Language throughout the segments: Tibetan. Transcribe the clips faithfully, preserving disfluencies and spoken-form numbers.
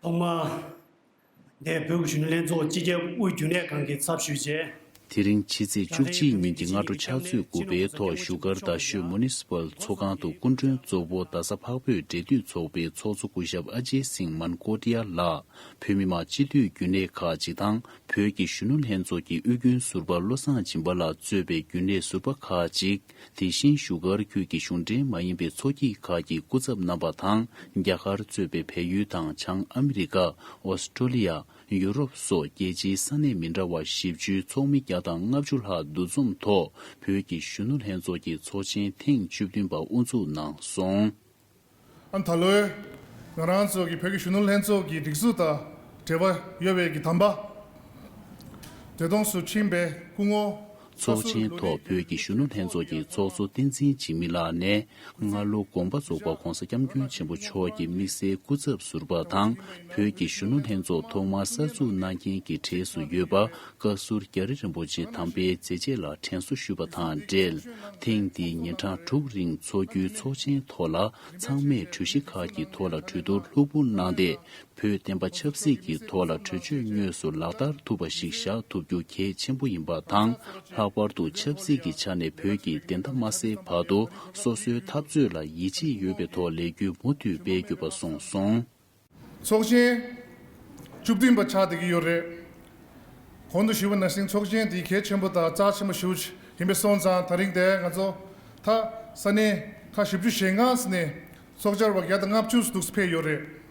ཐོག་མར། འདས་བོད་ཀྱི་གཞོན་ནུ་ལྷན་ཚོགས་སྤྱི་ཁྱབ་དབུས་རྒྱུན་ལས་ཁང་གི་ཚབ་ཞུས་རྗེས། དེ་རིང་ཕྱི་ཚེས་བཅུ་གཅིག་ཉིན་གྱི་སྔ་དྲོ་ཕྱག་ཚོད་དགུ་པའི་ཐོག་བཞུགས་སྒར་རྡ་ཤོད་མུ་ནི་སི་པལ་ཚོགས་ཁང་དུ་སྐུ་མགྲོན་གཙོ་བོ་རྡ་ས་འཕགས་བོད་འབྲེལ་མཐུད་ཚོགས་པའི་ཚོགས་གཙོ་སྐུ་ཞབས་ཨ་ཇེ་སིང་མན་ཀོ་ཏི་ཡ་ལགས། བོད་མི་མང་སྤྱི་འཐུས་རྒྱུན་ལས་ཁག་ཅིག་དང་། བོད་ཀྱི་གཞོན་ནུ་ལྷན་ཚོགས་ཀྱི་དབུས་རྒྱུན་ཟུར་པ་བློ་བཟང་སྦྱིན་པ་ལགས་གཙོས་པའི་རྒྱུན་ལས་ཟུར་པ་ཁག་ཅིག། དེ་བཞིན་བཞུགས་སྒར་ཁུལ་གྱི་གཞུང་འབྲེལ་མ་ཡིན་པའི་ཚོགས་སྐྱིད་ཁག་གི་སྐུ་ཚབ་རྣམ་པ་དང་། རྒྱ་གར་གཙོས་པའི་བལ་ཡུལ་དང་བྱང་ཨ་མི་རི་ཀ། ཨོ་སི་ཀྲོ་ལི་ཡ། ཡུ་རོབ་སོགས་རྒྱལ་སྤྱིའི་ས་གནས་མི་འདྲ་བ་བཞི་བཅུའི་ཚོགས་མི་བརྒྱ་དང་ལྔ་བཅུ་ལྷག་འདུ་འཛོམས་ཐོག་བོད་ཀྱི་གཞོན་ནུ་ལྷན་ཚོགས་ཀྱི་ཚོགས་ཆེན་ཐེངས་བཅུ་བདུན་པ་དབུ་འཛུགས་གནང་སོང་། ཨ་ད་ལོའི་ང་རང་ཚོ་གི་བོད་ཀྱི་གཞོན་ནུ་ལྷན་ཚོགས་ཀྱི་སྒྲིག་འཛུགས་དང་འབྲེལ་བ་ཡོད་པའི་གི་དམ་པ་བདེ་སྟོང་སུ་ཕྱིན་པའི་སྐུ་ངོ། ཚོགས་ཆེན་ཐོག་བོད་ཀྱི་གཞོན་ནུ་ལྷན་ཚོགས་ཀྱི་ཚོགས་གཙོ་བསྟན་འཛིན་འཇིགས་མེད་ལགས་ནས། སྔ་ལོ་དགོངས་པ་རྫོགས་པ་༧གོང་ས་༧སྐྱབས་མགོན་ཆེན་པོ་མཆོག་གི་དམིགས་བསལ་སྐུ་ཚབ་ཟུར་པ་དང་། བོད་ཀྱི་གཞོན་ནུ་ལྷན་ཚོགས་ཐོག་མར་གསར་འཛུགས་གནང་མཁན་གྱི་གྲས་སུ་ཡོད་པ། བཀའ་ཟུར་རྒྱ་རི་རིན་པོ་ཆེ་དམ་པའི་མཛད་རྗེས་ལ་དྲན་གསོ་ཞུས་པ་དང་འབྲེལ། ཐེངས་འདིའི་ཉིན་གྲངས་དྲུག་རིང་འཚོགས་རྒྱུའི་ཚོགས་ཆེན་ཐོག་ལ། ཚང་མས་གྲོས་གཞི་ཁག་གི་ཐོག་ལ་གྲོས་བསྡུར་ལྷུག་པོ་གནང་སྟེ། བོད་བསྟན་པ་ཆབ་སྲིད་ཀྱི་ཐོག་ལ་གྲོས་ཆོད་དངོས་སུ་ལག་བསྟར་ཐུབ་པ་ཞིག་བཞག་ཐུབ་རྒྱུ་གལ་ཆེན་པོ་ཡིན་པ་དང་། ལྷག་པར་དུ་ཆབ་སྲིད་ཀྱི་ཆ་ནས་བོད་ཀྱི་བདེན་མཐའ་མ་གསལ་བར་དུ། སོ་སོའི་འཐབ་རྩོད་ལ་ཡིད་ཆེས་ཡོད་པའི་ཐོག་ལས་འགུལ་མུ་མཐུད་སྤེལ་དགོས་པ་གསུངས་སོང་། ཚོགས་ཆེན་བཅུ་བདུན་པ་ཆགས་བསྡད་ཀྱི་ཡོད་རེད། གོང་དུ་ཞུས་པ་ནང་བཞིན་ཚོགས་ཆེན་འདི་གལ་ཆེན་པོ་དང་རྩ་ཆེན་པོ་ཞེ་པོ་ཡིན་པ་སོང་ཙང་། ད་རིང་དེ་ང་ཚོ་ད་ས་གནས་ཁག་བཞི་བཅུ་ཞེ་ལྔ་ནས་ཚོགས་བཅར་བ་བརྒྱ་དང་ལྔ་བཅུ་འདུག་ཕེབས་ཡོད་རེད།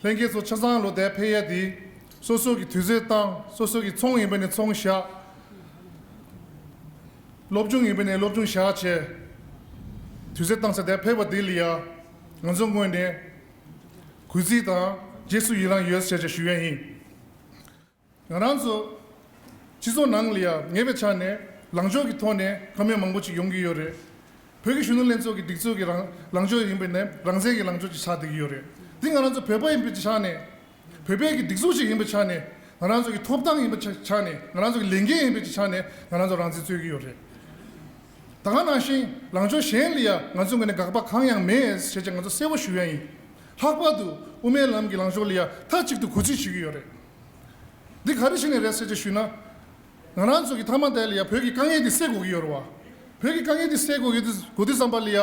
ལྷན་རྒྱས་ཚོ་ཆ་ཚང་ལོ་དེ་ཕེབས་ཡ་དེ་སོ་སོ་གི་དུས་ཚོད་བཏང་། སོ་སོ་གི་ཚོང་ཡིན་པ་ནས་ཚོང་བཞག། སློབ་སྦྱོང་ཡིན་པ་ནས་སློབ་སྦྱོང་བཞག་བྱས། དུས་ཚོད་བཏང་ས་དེ་ཕེབས་པ་དེ་ལ་ཡ་ང་ཚོ་ངོས་ནས་གུས་བརྩི་དང་རྗེས་སུ་ཡི་རང་ཡོད་ཟེར་བྱས་ཞུ་ཡ་ཡིན། ང་རང་ཚོ་སྤྱི་ཚོགས་ནང་ལ་ཡ་ངེས་པའི་ཆ་ནས་ལངས་ཕྱོགས་ཀྱི་ཐོག་ནས་བཀའ་མོལ་མང་པོ་ཅིག་ཡོང་གི་ཡོད་རེད། བོད་ཀྱི་གཞོན་ནུ་ལྷན་ཚོགས་ཀྱི་སྒྲིག་འཛུགས་ཀྱི་རང་ལངས་ཕྱོགས་ཡིན་པ་ནས་རང་བཙན་གྱི་ལངས་ཕྱོགས་ཅིག་ཆགས་བསྡད་ཀྱི་ཡོད་རེད། འདི་ང་རང་ཚོ་བོད་པ་ཡིན་པའི་ཆ་ནས། བོད་པའི་གི་སྒྲིག་འཛུགས་ཅིག་ཡིན་པའི་ཆ་ནས། ང་རང་ཚོ་གི་ཐོབ་ཐང་ཡིན་པའི་ཆ་ཆ་ནས། ང་རང་ཚོ་གི་ལས་འགན་ཡིན་པའི་ཆ་ནས་ང་རང་ཚོ་རང་བཙན་རྩོད་ཀྱི་ཡོད་རེད། ད་ག་ནང་བཞིན་ལངས་ཕྱོགས་གཞན་ལ་ཡ་ང་ཚོ་ངོས་ནས་དགག་པ་གང་ཡང་མེད་ཞེས་ཀྱང་ང་ཚོ་གསལ་པོ་ཞུ་ཡ་ཡིན། ལྷག་པར་དུ་དབུ་མའི་ལམ་གྱི་ལངས་ཕྱོགས་ལ་ཡ་མཐའ་གཅིག་ཏུ་གུས་བརྩི་ཞུ་གི་ཡོད་རེད། འདི་ག་རེ་བྱས་ནས་རེད་ཟེར་ཅིག་ཞུས་ན། ང་རང་ཚོ་གི་མཐའ་མ་དེ་ལ་ཡ་བོད་ཀྱི་དཀའ་ངལ་འདི་སེལ་དགོས་ཀྱི་ཡོད་རེད་བ། བོད་ཀྱི་དཀའ་ངལ་འདི་སེལ་དགོས་ཀྱི་འདུག་དགོས་དུས་ཙམ་པ་ལ་ཡ།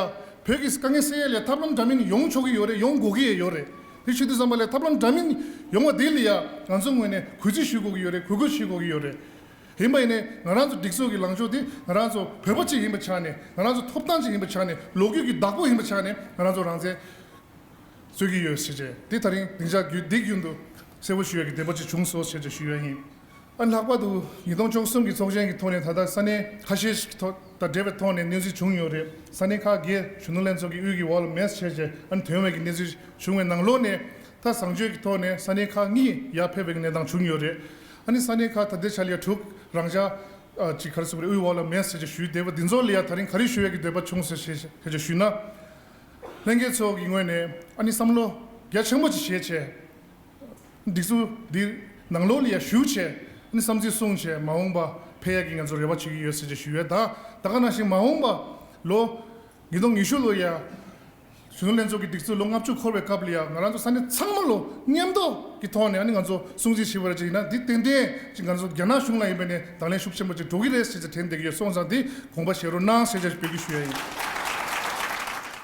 བོད་ཀྱི་དཀའ་ངལ་སེལ་ཡ་ལ་ཐབས་ལམ་འདྲ་མིན་ཡོང་ཆོག་གི་ཡོད་རེད། ཡོང་དགོས་ཀྱི་ཡོད་རེད། དེ་བྱེད་དུས་ཙམ་པ་ལ་ཐབས་ལམ་འདྲ་མིན་ཡོང་བ་དེ་ལ་ཡ་ང་ཚོ་ངོས་ནས་གུས་བརྩི་ཞུ་དགོས་ཀྱི་ཡོད་རེད། གུས་བཀུར་ཞུ་དགོས་ཀྱི་ཡོད་རེད། ཡིན་པ་ཡིན་ནའི་ང་རང་ཚོ་སྒྲིག་འཛུགས་ཀྱི་ལངས་ཕྱོགས་དེ་ང་རང་ཚོ་བོད་པ་ཅིག་ཡིན་པའི་ཆ་ནས། ང་རང་ཚོ་ཐོབ་ཐང་ཅིག་ཡིན་པའི་ཆ་ནས། ལོ་རྒྱུས་ཀྱི་བདག་པོ་ཡིན་པའི་ཆ་ནས་ང་རང་ཚོ་རང་བཙན་རྩོད་ཀྱི་ཡོད་ཟེར་བྱས། དེ་ད་རིང་སྡིངས་ཆ་བརྒྱུད་འདི་བརྒྱུད་དུ་གསལ་པོ་ཞུ་ཡ་གི་འདོད་པ་ཅིག་བྱུང་སོང་ཟེར་བྱས་ཞུ་ཡ་ཡིན། ཨ་ལྷག་པར་དུ་ཉིས་སྟོང་བཅུ་གསུམ་གྱི་ཚོགས་ཆེན་གྱི་ཐོག་ནས་ད་ལྟ་ས་གནས་ཁ་ཤས་ཤིག་ཐོག་དང་འབྲེལ་བའི་ཐོག་ནས་གནས་ཚུལ་བྱུང་ཡོད་རེད། ས་གནས་ཁག་བརྒྱད་གཞོན་ནུ་ལྷན་ཚོགས་ཀྱི་དབུས་ཀྱི་འོག་ལ་མེད་ཟེར་བྱས་ཨ་ནི་ཐོན་པའི་གི་གནས་ཚུལ་བྱུང་བའི་ནང་ལོགས་ནས། ད་བཟང་སྤྱོད་ཀྱི་ཐོག་ནས་ས་གནས་ཁག་གཉིས་ཡར་ཕེབས་པའི་གནས་སྟངས་བྱུང་ཡོད་རེད། ཨ་ནི་ས་གནས་ཁག་ད་ལྟའི་ཆ་ལ་ཡ་དྲུག་རང་འཇགས་ཨ་ཅིག་ག་རེ་ཟེར་དགོས་རེད། དབུས་འོག་ལ་མེད་ཟེར་བྱས་ཞུས་བསྡད་པ་འདི་ཚོ་ལ་ཡ་ད་རིང་ག་རེ་ཞུ་ཡ་གི་འདོད་པ་བྱུང་ཟེར་བྱས་བྱས་ཞུས་ན། ལྷན་རྒྱས་ཚོ་གི་ངོས་ནས་ཨ་ནི་བསམ་བློ་རྒྱ་ཆེན་པོ་ཅིག་བཞེས་བྱས། སྒྲིག་འཛུགས་འདི་ནང་ལོགས་ལ་ཡ་ཞུགས་བྱས། ཨ་ནི་བསམ་ཚུལ་གསུངས་བྱས་མ་འོངས་པ་ཕེབས་ཡ་གི་ང་ཚོ་རེ་བ་བྱེད་ཀྱི་ཡོད་ཟེར་བྱས་ཞུས་ཡོད། ད་ད་ག་ནང་བཞིན་མ་འོངས་པ་ལོ་ཉིས་སྟོང་ཉི་ཤུ་ལོ་ཡ། གཞོན་ནུ་ལྷན་ཚོགས་ཀྱི་སྒྲིག་འཛུགས་ལོ་ལྔ་བཅུ་འཁོར་བའི་སྐབས་ལ་ཡང་ང་རང་ཚོ་ས་གནས་ཚང་མ་ལོ་མཉམ་དུ་གི་ཐོག་ནས་ཨ་ནི་ང་ཚོ་སྲུང་བརྩི་ཞུས་པ་རེད་ཅིག་ཡིན་ན། འདི་ཏན་ཏན་ཅིག་ང་ཚོ་རྒྱ་ནག་གཞུང་ལ་ཡིན་པ་ནས་དང་ལེན་ཤུགས་ཆེན་པོ་ཅིག་འགྲོ་གི་རེད་ཟེར་ཅིག་དྲན་བསྡད་ཀྱི་ཡོད། སོང་ཙང་འདི་དགོངས་པ་བཞེས་རོགས་གནང་ཟེར་ཅིག་འབོད་སྐུལ་ཞུ་ཡ་ཡིན།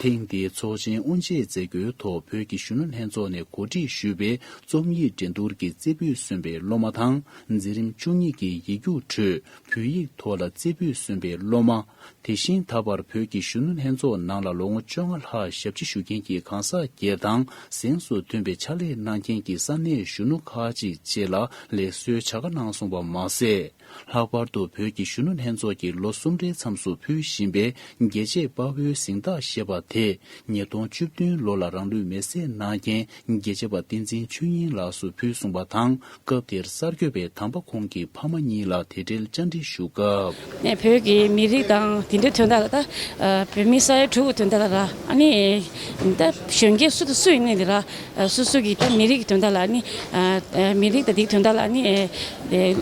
ཐེངས་འདིའི་ཚོགས་ཆེན་དབུ་འབྱེད་མཛད་སྒོའི་ཐོག་བོད་ཀྱི་གཞོན་ནུ་ལྷན་ཚོགས་ནས་གོ་སྒྲིག་ཞུས་པའི་རྩོམ་ཡིག་འགྲན་བསྡུར་གྱི་རྩེ་ཕུད་སོན་པའི་སློབ་མ་དང་། འཛིན་རིམ་བཅུ་གཉིས་ཀྱི་ཡིག་རྒྱུགས་ཁྲོད་བོད་ཡིག་ཐོག་ལ་རྩེ་ཕུད་སོན་པའི་སློབ་མ། དེ་བཞིན་ད་བར་བོད་ཀྱི་གཞོན་ནུ་ལྷན་ཚོགས་ནང་ལ་ལོ་ངོ་བཅོ་ལྔ་ལྷག་ཞབས་ཕྱི་ཞུ་མཁན་གྱི་གང་ཟག་སྒེར་དང་། གཟེངས་སུ་ཐོན་པའི་ཕྱག་ལས་གནང་མཁན་གྱི་ས་གནས་གཞོན་ནུ་ཁག་ཅིག་བཅས་ལ་ལེགས་གསོལ་བྱ་དགའ་གནང་སོང་བ་མ་ཟད། ལྷག་པར་དུ་བོད་ཀྱི་གཞོན་ནུ་ལྷན་ཚོགས་ཀྱིས་ལོ་གསུམ་རེའི་མཚམས་སུ་ཕུལ་བཞིན་པའི་རྒྱལ་གཅེས་དཔའ་བོའི་གཟེངས་རྟགས་ཞེས་པ་དེ། ཉིས་སྟོང་བཅུ་བདུན་ལོ་ལ་རང་ལུས་མེར་སྲེག་གནང་མཁན་རྒྱལ་གཅེས་པ་བསྟན་འཛིན་ཆོས་དབྱིངས་ལགས་སུ་ཕུལ་སོང་བ་དང་། སྐབས་དེར་གསར་འགོད་པས་དམ་པ་ཁོང་གི་ཕ་མ་གཉིས་ལ་དེ་འབྲེལ་བཅར་འདྲི་ཞུ་སྐབས། ནས་བོད་ཀྱི་མི་རིགས་དང་དེ་འདྲའི་དོན་དག་ལ། ད་བོད་མི་ས་ཡ་དྲུག་གི་དོན་དག་ལ་ར། ཨ་ནི་ད་གཞོན་སྐྱེས་སུ་དང་སུ་ཡིན་ནའི་དེ་ར། སོ་སོ་གི་ད་མི་རིགས་ཀྱི་དོན་དག་ལ། ཨ་ནི་མི་རིགས་དང་དེའི་དོན་དག་ལ་ཨ་ནི་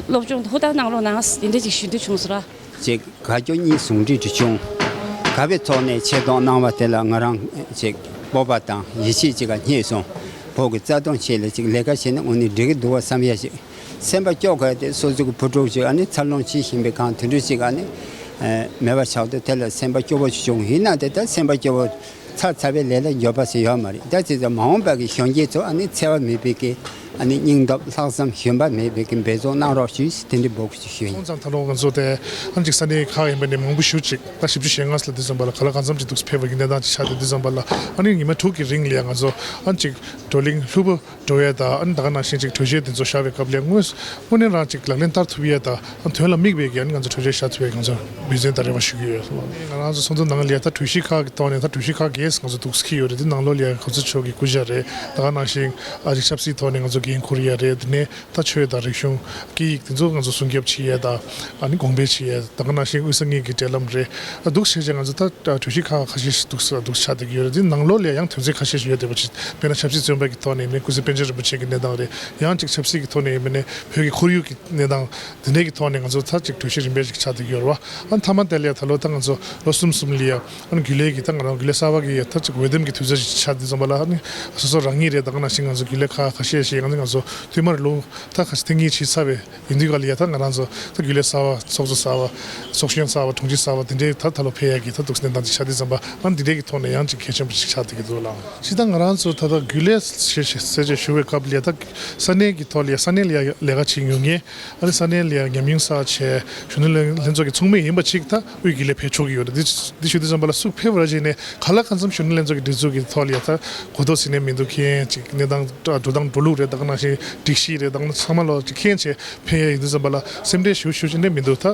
སློབ་སྦྱོང་ཧུར་ཐག་གནང་རོགས་གནང་། དེ་འདྲ་ཅིག་ཞུ་འདོད་བྱུང་སོང་ར། ཅིག་དགའ་སྐྱོ་གཉིས་ཟུང་འབྲེལ་དུ་བྱུང་། དགའ་བའི་ཐོག་ནས་ཆེ་མཐོང་གནང་བ་དེ་ལ་ང་རང་ཅིག་སྤོབས་པ་དང་ཡིད་ཆེས་ཅིག་ག་རྙེད་སོང་། བོད་ཀྱི་རྩ་དོན་ཆེད་ལ་ཅིག་ལས་ཀ་བྱས་ན་དངོས་གནས་འགྲིག་གི་འདུག་བསམ་ཡ་ཞིག་སེམས་པ་སྐྱོ་དགོས་ཏེ་སོ་སོ་གི་བུ་ཕྲུག་ཅིག་ཨ་ནི་འཚར་ལོངས་བྱེད་བཞིན་པའི་སྒང་དེ་འདྲ་ཞིག་ཨ་ནི་མེད་པ་ཆགས་དུས། དེ་ལ་སེམས་པ་སྐྱོ་བོ་ཞིག་བྱུང་ཡིན་ན་དེ་ལྟར་སེམས་པ་སྐྱོ་བོ། ཚར་ཚར་བའི་ལས་ལ་འགྱོད་པ་ཟེར་ཡོད་མ་རེད། ད་ཅི་ཙམ་མ་འོངས་པ་གི་གཞོན་སྐྱེས་ཚོ་ཨ་ནི་འཚེ་བ་མེད་པའི་གི་ཨ་ནི་སྙིང་སྟོབས་ལྷག་བསམ་ཞུམ་པ་མེད་པའི་གི་འབད་བརྩོན་གནང་རོགས་ཞུས། དེ་འདྲའི་འབོད་སྐུལ་ཞུ་ཡིན། སོང་ཙང་ད་ལོ་ང་ཚོ་དེ་ཨ་ནི་ཅིག་ས་གནས་ཁག་ཡིན་པ་ནས་མང་པོ་ཞེ་ཅིག་ད་བཞི་བཅུ་ཞེ་ལྔ་ཙམ་ལ་དུས་ཙམ་པ་ལ་ག་ལ་གང་འཚམ་ཅིག་འདུག་ཕེབས་པ་གི་གནས་སྟངས་ཅིག་ཆགས་ཏེ། དུས་ཙམ་པ་ལ་ཨ་ནི་ཉི་མ་དྲུག་གི་རིང་ལ་ཡང་ང་ཚོ་ཨ་ནི་ཅིག་བགྲོ་གླེང་ལྷུག་པོ་འགྲོ་ཡས་དང་། ཨ་ནི་ད་ག་ནང་བཞིན་ཅིག་གྲོས་ཆོད་དེ་ཚོ་བཞག་པའི་སྐབས་ལ་དངོས་དངོས་གནས་རང་ཅིག་ལག་ལེན་བསྟར་ཐུབ་ཡས་དང་། ཨ་ནི་དོན་ལ་དམིགས་པའི་གི་ཨ་ནི་ང་ཚོ་གྲོས་ཆོད་བཞག་ཐུབ་ཡས་ང་ཚོ་འབད་བརྩོན་དང་རེ་བ་ཞུ་གི་ཡོད། ང་རང་ཚོ་ཚོགས་འདུ་ནང་ལ་ཡ་ད་གྲོས་གཞི་ཁག་གི་ཐོག་ནས་ད་གྲོས་གཞི་ཁག་བརྒྱད་ང་ཚོ་འདུག་འཁྱེར་ཡོད་རེད། དེ་ནང་ལོགས་ལ་ཡ་གོང་ས་མཆོག་གི་སྐུ་ཕྱྭ་རེད། ད་ག་ནང་བཞིན་ཨ་ཅིག་ཆབ་སྲིད་ཐོག་ནས་ང་ཚོ་འགན་འཁུར་ཡས་རེད། དེ་ནས་ད་ཆོས་དང་རིག་གཞུང་སྐད་ཡིག་དེ་ཚོ་ང་ཚོ་སྲུང་སྐྱོབ་བྱེད་ཡས་དང་། ཨ་ནི་གོང་འཕེལ་བྱེད་ཡས། ད་ག་ནང་བཞིན་དབུས་ས་གཉིས་ཀྱི་འབྲེལ་ལམ་རེད། ཨ་འདུག་བྱས་བྱས་ང་ཚོ་ད་གྲོས་གཞི་ཁག་ཁ་ཤས་ཤིག་འདུག་ས་འདུག་ཆགས་བསྡད་ཀྱི་ཡོད་རེད། དེ་ནང་ལོགས་ལ་ཡང་དོན་ཚན་ཁ་ཤས་ཤིག་ཡོད་བསྡད་པ་ཅིག་དཔེར་ན་ཆབ་སྲིད་བཙོན་པ་གི་ཐོག་ནས་ཡིན་ནའི་ཀུན་གསལ་པཎ་ཆེན་རིན་པོ་ཆེ་གི་གནས་སྟངས་རེད། ཡང་ཅིག་ཆབ་སྲིད་ཀྱི་ཐོག་ནས་ཡིན་པ་ནས་བོད་ཀྱི་ཁོར་ཡུག་གི་གནས་སྟངས་འདི་འདྲའི་གི་ཐོག་ནས་ང་ཚོ་ད་ཅིག་གྲོས་གཞི་རིམ་པས་ཅིག་ཆགས་བསྡད་ཀྱི་ཡོད་རེད་བ། ཨ་མཐའ་མ་དེ་ལ་ཡ་ད་ལོ་ད་ང་ཚོ་ལོ་གསུམ་གསུམ་ལ་ཡ་ཨ་ནི་རྒྱུན་ལས་ཀྱི་ད་ང་རང་རྒྱུན་ལས་གསར་པ་གི་ཡ་ད་ཅིག་འོས་འདེམས་ཀྱི་དུས་ཚོད་ཅིག་ཆགས་དུས་ཙམ་པ་ལ། ཨ་ནི་སོ་སོ་རང་ཉིད་རེད། ད་ག་ནང་བཞིན་ང་ཚོ་རྒྱུན་ལས་ཁག་ཁ་ཤས་ཤིག་ང་ཚོ་ང་ཚོ་ཐོག་མར་ལོ་ད་ཁ་ཤས་ཐེངས་གཉིས་ཅིག་ཚར་བའི་ཡིན་དུས་ག་ལ་ཡ་ད་ང་རང་ཚོ་ད་རྒྱུན་ལས་གསར་པ། ཚོགས་གཙོ་གསར་པ། ཚོགས་གཞོན་གསར་པ། དྲུང་ཆེ་གསར་པ་དེ་འདྲའི་ད་ད་ལོ་ཕེབས་ཡག་གི་ད་འདུག་གནས་སྟངས་ཅིག་ཆགས་དུས་ཙམ་པ། ཨ་འདི་འདྲའི་གི་ཐོག་ནས་ཡང་ཅིག་གལ་ཆེན་པོ་ཞིག་ཆགས་བསྡད་ཀྱི་འདུག་ལགས། སྤྱིར་བཏང་ང་རང་ཚོ་ད་ལྟ་རྒྱུན་ལས་ཟེར་ཟེར་བྱས་ཞུ་བའི་སྐབས་ལ་ཡ་ད་ས་གནས་ཀྱི་ཐོག་ལ་ཡ་ས་གནས་ལ་ཡ་ལས་ཀ་བྱེད་མྱོང་མཁན། ཨ་ནི་ས་གནས་ལ་ཡ་ཉམས་མྱོང་བསགས་བྱས་གཞོན་ནུ་ལྷན་ལྷན་ཚོགས་ཀྱི་ཚོགས་མི་ཡིན་པ་ཅིག་ད་དབུས་རྒྱུན་ལས་ཕེབས་ཆོག་གི་ཡོད་རེད། འདི་འདི་ཞུ་དུས་ཙམ་པ་ལ་སུ་ཕེབས་ར་བྱས་ནས་ག་ལ་གང་འཚམ་གཞོན་ནུ་ལྷན་ཚོགས་ཀྱི་སྒྲིག་འཛུགས་ཀྱི་ཐོག་ལ་ཡ་ད་གོ་རྟོགས་ཟིན་ནས་མི་འདུག་མཁན་ཅིག་གནས་སྟངས་འགྲོ་སྟངས་འགྲོ་ལུགས་རེད། ད་ག་ནང་བཞིན་སྒྲིག་གཞི་རེད། ད་ག་ནང་ཚང་མ་ལོ་ཅིག་མཁྱེན་བྱས་ཕེབས་ཡ་ཡིན་དུས་ཙམ་པ་ལ་སེམས་ཁྲལ་ཞུ་ཞུ་བྱེད་འདྲ་མི་འདུག་ད་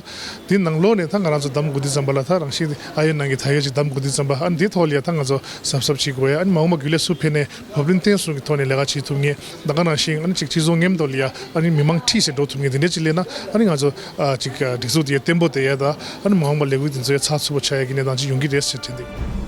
འདི་ནང་ལོགས་ནས་ད་ང་རང་ཚོ་གདམ་དགོས་དུས་ཙམ་པ་ལ་ད་རང་བཞིན་ཨ་ཡོད་ནང་གི་ད་ཡོད་ཅིག་གདམ་དགོས་དུས་ཙམ་པ། ཨ་ནི་འདི་ཐོག་ལ་ཡ་ད་ང་ཚོ་གཟབ་གཟབ་བྱེད་དགོས་ཡ། ཨ་ནི་མ་འོངས་པ་རྒྱུན་ལས་སུ་ཕེབས་ནས་བབ་བརླིང་བརྟན་སྲུང་གི་ཐོག་ནས་ལས་ཀ་བྱེད་ཐུབ་མཁན། ད་ག་ནང་བཞིན་ཨ་ནི་ཅིག་སྤྱི་ཚོགས་མཉམ་དུ་ལ་ཡ་ཨ་ནི་མི་མང་ཁྲིད་བྱས་འགྲོ་ཐུབ་མཁན་དེ་འདྲ་ཅིག་སླེབས་ན། ཨ་ནི་ང་ཚོ་ཨ་ཅིག་སྒྲིག་འཛུགས་དེ་ཡ་བརྟན་པོ་དེ་ཡ་ད་ཨ་ནི་མ་འོངས་པ་ལས་འགུལ་དེ་ཚོ་ཡ་ཚགས་ཚུད་པོ་ཆགས་ཡ་གི་གནས་སྟངས་ཅིག་ཡོང་གི་རེད་ཟེར་དྲན་འདུག